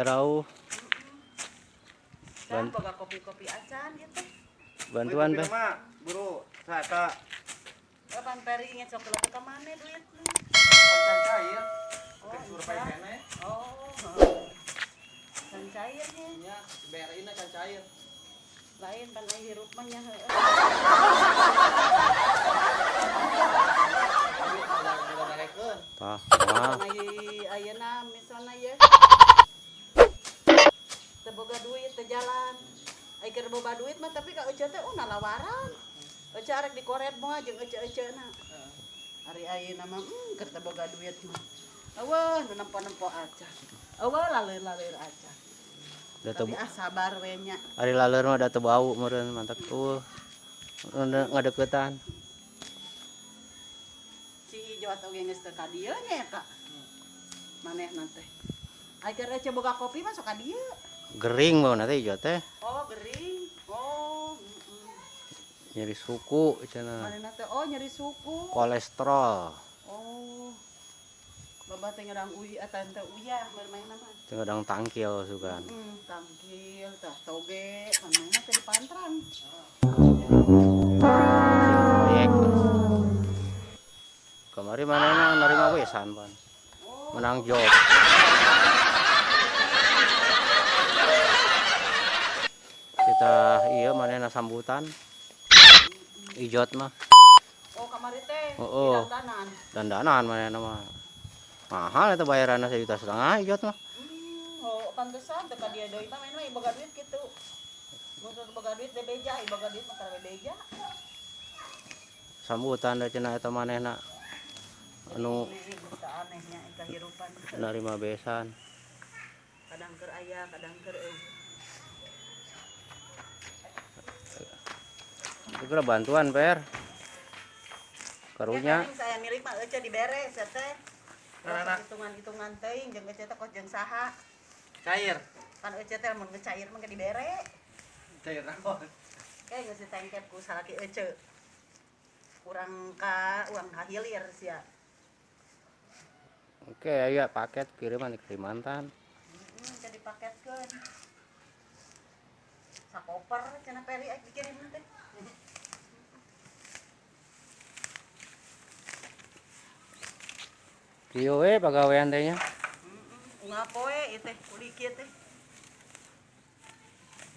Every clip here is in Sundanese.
Darauh. Kan boga kopi-kopi acan ieu teh. Bantuan teh. Mah, buru, saya Kapan Peri inget sok ka mana duitna? Konten cair. Oh, Survei iya. keneh. Oh, heeh. Can cair nya. Nya, BRI na can cair. Lain pan ai hirup mah nya heueuh. Duit udah narekeun. Tah, mah. Pan ai ayeuna misalna ye. Teu boga duit teu jalan. Ai keur boga duit mah tapi ka Ece teh oh nalawaran. Ece arek dikoret moal jeung ece-ecena. Ari ayeuna mah keur teu boga duit mah. Eueuh nu nempo-nempo acan. Eueuh laleur-laleur acan. Da teu Tapi ah sabar we nya. Ari laleur mah da teu bau meureun mantak eueuh. Ngadeukeutan. Si Ijot oge geus teu ka dieu nya ya, Kak. Manehna teh. Ai keur Ece boga kopi mah sok ka dieu. Gering bauna teh Ijot teh. Oh, gering. Oh, Nyeri suku cenah. Manehna teh oh nyeri suku. Kolesterol. Oh. Loba teh ngadang uy atan teh uyah bermain mah. Teu ngadang tangkil sugan. Tangkil tah toge manehna teh dipantran. Proyek. Kamari manehna narima besan pan. Menang job. Kita iya manehna sambutan. Ijot mah. Oh, kamari teh Oh, oh. dandanan. Dandanan manehna mah. Mahal eta bayaranna 1,5 juta Ijot mah. Oh, pantesan teh ka dieu deui mah main mah boga duit kitu. Mun boga duit teh beja, boga duit mah tara beja. Sambutan da cenah eta manehna anu Anehnya kehidupan. Narima besan. Kadang keur aya, kadang keur eueuh. Itu kira bantuan, Per. Karunya. Ya, saya milik mah Ece dibere sia teh. Karena Hitungan-hitungan teuing jeung Ece teh kos jeung saha. Cair. Kan Ece teh mun geus cair mah ge dibere. Cair naon? Kayak geus ditengkep ku salaki Ece. Kurang ka uang kahilir sia. Oke, aya paket kiriman di Kalimantan. Heeh, jadi paketkeun. Sakoper cenah Peri ek dikirim teh. Kieu we pagawean teh nya. Heeh, unggal poe ieu teh kulik ieu teh.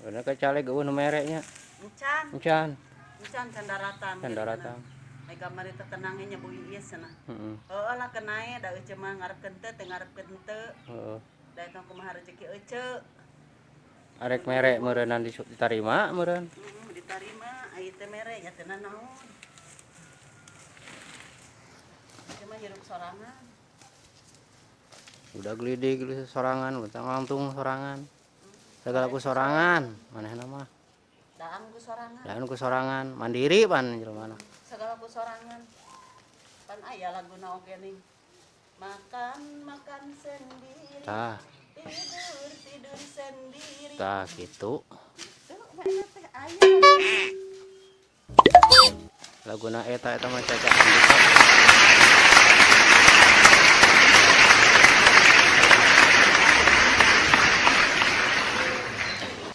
Bener ka caleg eueuh nu mere nya. Encan. Encan. Encan can daratan. Can daratan. Ai kamari teh tenangnya nya Bu Iis cenah. Heeh. Heeh lah kenae da Ece mah ngarepkeun teu teu ngarepkeun teu. Heeh. Da eta kumaha rezeki Ece. Arek mere meureunnan ditarima meureun. Heeh, ditarima ai teh mere nya teu nanaon. Ece mah hirup sorangan. Udah gelidik geus sorangan, bentang langtung sorangan. Segala ku sorangan, manehna mah. Daan ku sorangan. Daan ku sorangan, mandiri pan jelema. Segala ku sorangan. Pan aya laguna oge nih. Makan makan sendiri. Tah. Tidur tidur sendiri. Tah kitu. Tuh, mana teh aya. Laguna eta eta mah caca.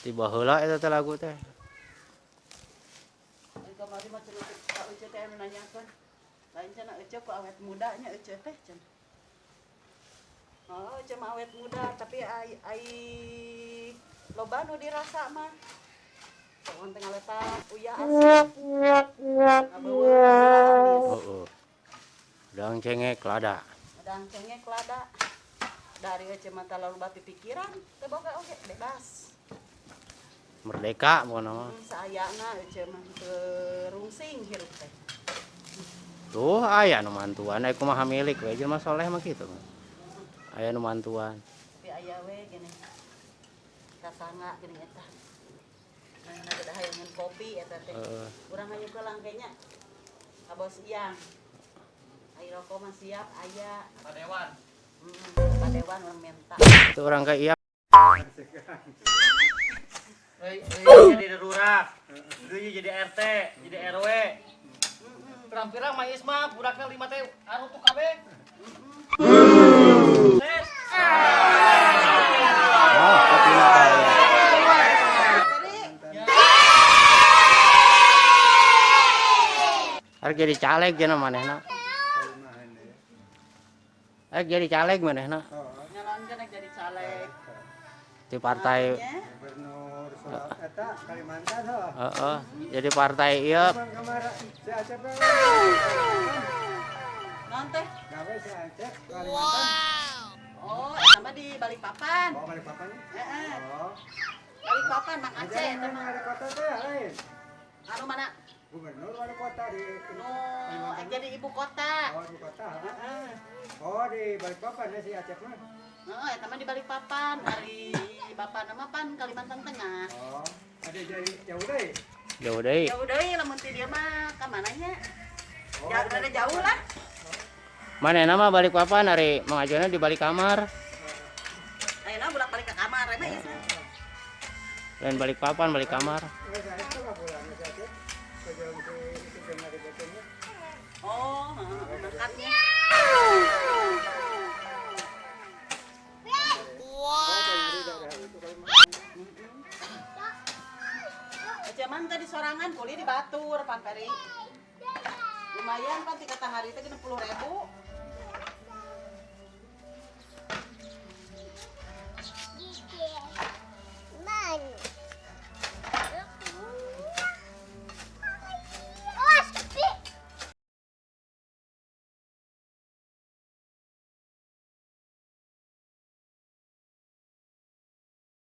Ti baheula eta teh lagu teh. Kamari mah cenah ka Ece teh anu nanyakeun. Lain cenah Ece ku awet muda nya Ece teh cenah. Oh, Ece mah awet muda tapi ai loba nu dirasa mah. Pohon teh ngaletak uyah asin. Ngabeuweung amis. Heeh. Udang cengek lada. Udang cengek lada. Dari Ece mah terlalu bati pikiran, teu boga oge bebas. Merdeka pokona mah. Saayana Ece mah teu rungsing hirup teh. Tuh aya nu mantuan, aya kumaha milik we jelema soleh mah kitu mah. Aya nu mantuan. Tapi aya we gini. Tatangga gini eta. Nah, geus hayangan kopi eta teh. Heeh. Urang hayu ke langkenya. Ka bos Iyang. Ai rokok mah siap aya. Padewan. Heeh, padewan urang minta. Itu orang ka Iyang. Jadi darurat. Dulu jadi RT, jadi RW. Pirang-pirang mah Isma, budakna 5 teh arutuh kabeh. Tes. Oh. Rek jadi caleg cenah manehna. Perumahan ya. Rek jadi caleg manehna Oh, Nyalonkeun rek jadi caleg. di partai. Nya. Gubernur Sulawesi eta Kalimantan heuh. Heeh, jadi partai ieu. Emang kemarin si Acep Naon teh? gawe si Acep Kalimantan. Oh, eta mah di Balikpapan. Oh, Balikpapan. Heeh. Oh. Balikpapan Mang Aceh Aja eta mah. wali kota teh lain. Anu mana? Gubernur wali kota di Nu rek jadi ibu kota. Oh, ibu kota. Heeh. Oh, di Balikpapan ya si Acep mah. Heeh, eta mah di Balikpapan. Ari bapana mah pan Kalimantan Tengah. Oh, ada jadi jauh deh. Jauh deui. Jauh deui lamun ti dieu mah ka mananya? Oh, Ya, rada jauh lah. Manehna mah Balikpapan, ari Mang Ajona di balik kamar. Ayeuna bolak-balik ke kamar emang ieu. Lain balik papan, balik kamar. Nggak saya itu nggak pulang si Acep. Ke si itu jeung ada betulnya. Oh, heeh, mangkatnya. Oh, dari daerah itu Kalimantan. Zaman tadi sorangan kuli di Batur, Pan Peri. Lumayan pan ti hari teh 60.000.